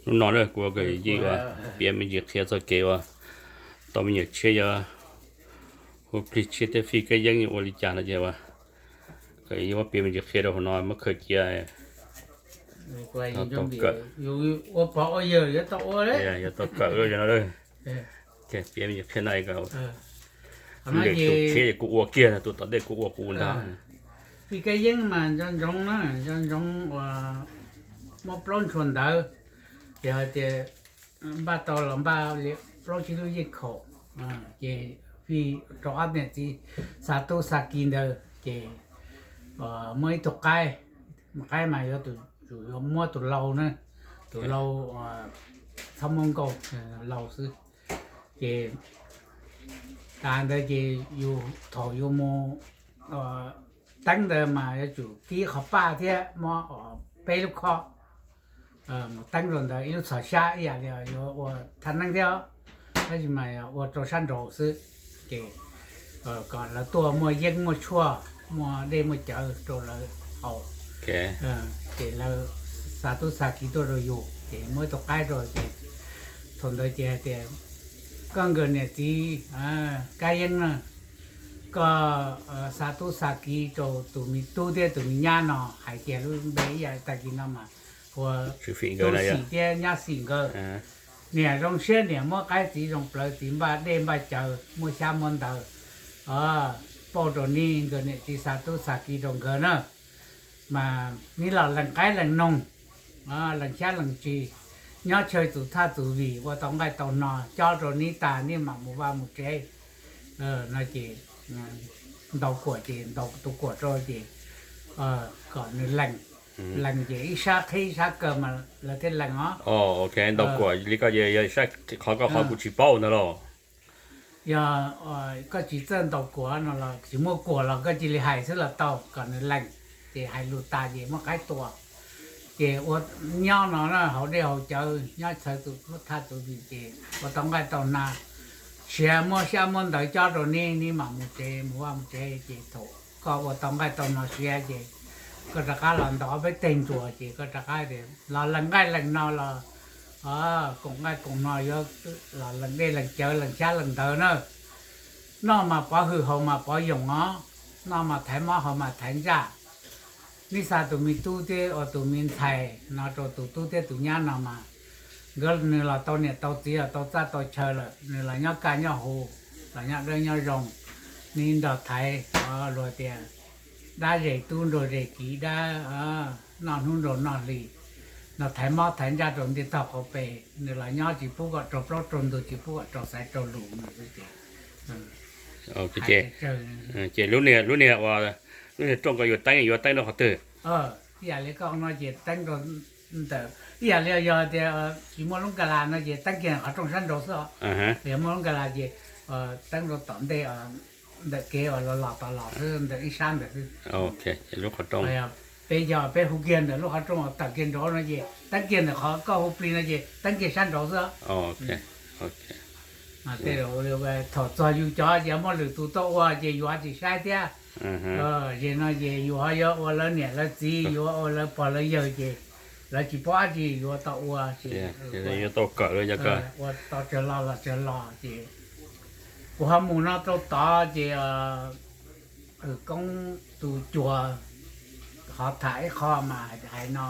Hnub no na kuv ua kom yij ua piav me ntsis qhia txog kev ua tau me nyuam tshiab, yog hu plig tshiab thiab fij kab yeeb ua li cas no ces ua kom yij muab piav me ntsis qhia rau hauv no muab khaws cia. Ua pov ua yawg yuav tau ua, yuav tau kawm no. Piav me ntsis qhia no kom lwm tus tshiab es kuv ua kiag, tus tom ntej kuv ua kuv ua ntag. Fij kab yeeb mas nco ntsoov na, nco ntsoov uas muab plaub ntshua ntawv, yog hais tias npaj tau los npaj li plaub tsib lub yeej khaum, ces fij rau ob niam txiv xa tub xa ki ntawd ces muaj ib tug qaib, qaib mas yuav tsum yuav muab tus lau na, tus lau txhob muab nkauj, lau xwb. Ces tas ntawd ces yus thaum yus mus teeb ntawd mas yuav tsum kib qhov paj thiab muab peb lub khob mus teeb rau ntawd, ib lub txhos xyab ib yam li yuav ua thaj neeb thiab, tab sis mas ua rau sab nraud xwb. Ces kom lawv tuaj muaj yeeb muaj tshuaj, muaj dej muaj cawv rau lawv haus. Ces lawv xa tub xa ki tuaj rau yus ces muab ib tug qaib rau ces thaum ntawd ces hais tias koj nkawd niam txiv Kab Yeeb na, koj xa tub xa ki rau tus me tub thiab tus me nyab no, hais kiag lub npe ib yam tag kis no mas ua Tub Xim thiab Nyab Xim nkawd. Niam zoo siab niam muab qaib, txiv zoo plawv, txiv npaj dej npaj cawv, muab xyab muab ntawv pauj rau neb nkawd niam txiv, xa tub xa ki rau nkawd na. Mas neb los lees qaib lees noog, lees xyab lees ntsis, nyob chaw txus thaj txus vim ua tau nqaij tau no cob rau neb tas neb mam mus vaj mus tsev. No ces ntaus kuam ces ntaus tus kuam rau ces kom nws lees, lees ces ib sab qhib ib sab kaw mas lawv thiaj lees os. Ntaus kuam li koj, yog qhov koj qhov kuv tsis paub ntag los. Yog koj tsis txawj ntaus kuam no los tsis muaj kuam los koj cia li hais xwb los tau, kom nws lees, ces hais lus tas ces muab qaib tua. Ces ua nyob no na, haus dej haus cawv nyob txhawv tus thaj tus vim ces ua tau nqaij tau hnav, siav muab xyab muab ntawv cob rau neb, neb mam mus tsev, mus vaj mus tsev. Ces thaum koj ua tau nqaij tau hnav siav ces koj rov qab los ntaus ob peb teg ntsuas ces koj rov qab tias los lees nqaij lees no los koom nqaij koom hnav, yuav los lees dej lees cawv lees xyab lees ntawv na. Noj mas pov hwm haus mas pov yoos os, noj mas thaiv mob haus mas thaiv ntsaj. Neb xa tus me tub thiab ua tus me ntxhais no rau tus tub thiab tus nyab no mas nkawd nws los tau niam tau txiv los tau txaj tau chaw lawm, nws los nyob kaj nyob huv, los nyob dawb nyob zoo. Neb nrog thaiv, luag tias dab zes tub nrog zes kiv, dab noj hnub nrog noj hli, nrog thaiv mob thaiv ntsaj rau ntiaj tog qaum pes, nws los nyob tsis pub kom raug plaub raug ntug, tsis pub kom raug xaiv raug lus no xwb ces. Ces lub niag, lub niag uas, lub niag rooj ko yuav teeb yuav teeb rau qhov twg? Ib yam li koj no ces teeb rau ntawm, ib yam li yog tias tsis muaj lub kas las no ces teeb kiag qhov rooj sab nraud xwb os. Yog muaj lub kas las ces teeb rau tom ntej, ntawm kev uas los los tom los xwb, ntawm ib sab ntawd xwb. Peb yog peb hu kiag ntawm lub qhov rooj uas tawm kiag nraud no ces teeb kiag ntawm qhov koj hu plig no ces teeb kiag sab nraud xwb. Tej zaum thaum txog yus cov ces muaj lwm tus tuaj ua ces yus ho tsis saib thiab. Ces no ces yus ho yuav ua lawv niam lawv txiv, yuav ua lawv pog lawv yawg ces lawv tsis paub dab tsi yuav tau ua ces ua tau tsawg lo los tsawg lo ces kuv ho mus no rau tod ces Koob tus cuag ho tham ib qho mas hais no,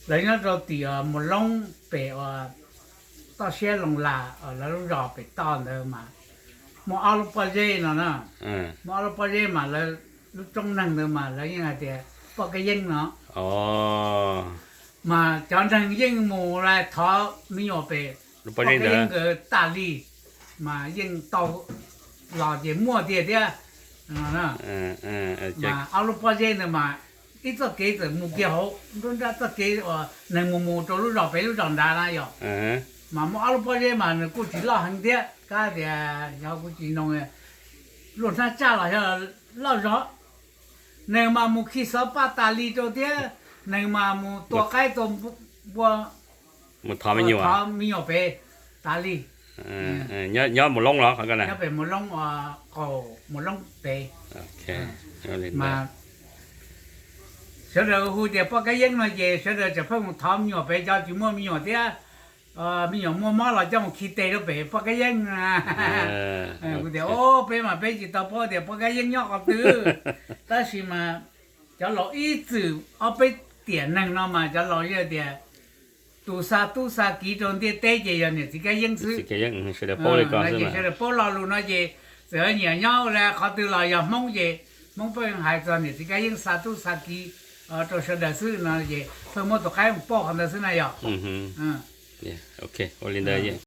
lawv nyob rau tim Mus Loob pem uas toj siab Loos Las, lawv lub zos pem toj ntawd mas muaj ob lub pob zeb no na. Muaj ob lub pob zeb mas lawv lub roob neeg ntawd mas lawv yeej hais tias Poj Kab Yeeb no. Mas cov neeg yeej mus lais thov me nyuam pem Poj Kab Yeeb nkawd tas li, mas yeej tau los ces muaj tiag thiab. Mas ob lub pob zeb ntawd mas ib txoj kev txawm mus kiag hauv nruab nrab txoj kev uas neeg mus mus rau lub zos pem lub zos nrad na yom. Mas muaj ob lub pob zeb mas nws kuj tsis loj heev thiab, kab tias yog kuv tsis noog, luaj hnab tsaj los yog loj zog. Neeg mas mus khi xov paj tas li rau thiab, neeg mas mus tua qaib tua npua, mus thov me nyuam pem tas li. Nyob Mus Loob los? Nyob pem Mus Loob, qaum Mus Loob pem. Mas Sawv daws hu tias poj kab yeeb no ces sawv daws tseem pheej mus thov me nyuam pem cov tsis muaj me nyuam thiab, me nyuam muaj mob los coj mus khi tes rau pem poj kab yeeb. Kuv tias, o, peb mas peb tsis tau paub tias poj kab yeeb nyob qhov twg, tab sis mas cov laus ib txwm ob peb tiam neeg no mas cov laus yeej tias tus xa tub xa kiv rau ntiaj teb ces yog niam txiv kab yeeb xwb. Sawv daws paub lo lus no ces txawm nyiam nyob ua li qhov twg los yog Hmoob ces Hmoob pheej hais txog niam txiv kab yeeb xa tub xa kiv rau sawv daws xwb no ces pheej muab tus qaib mus poj qhov ntawd xwb na yog. Ua li ntawd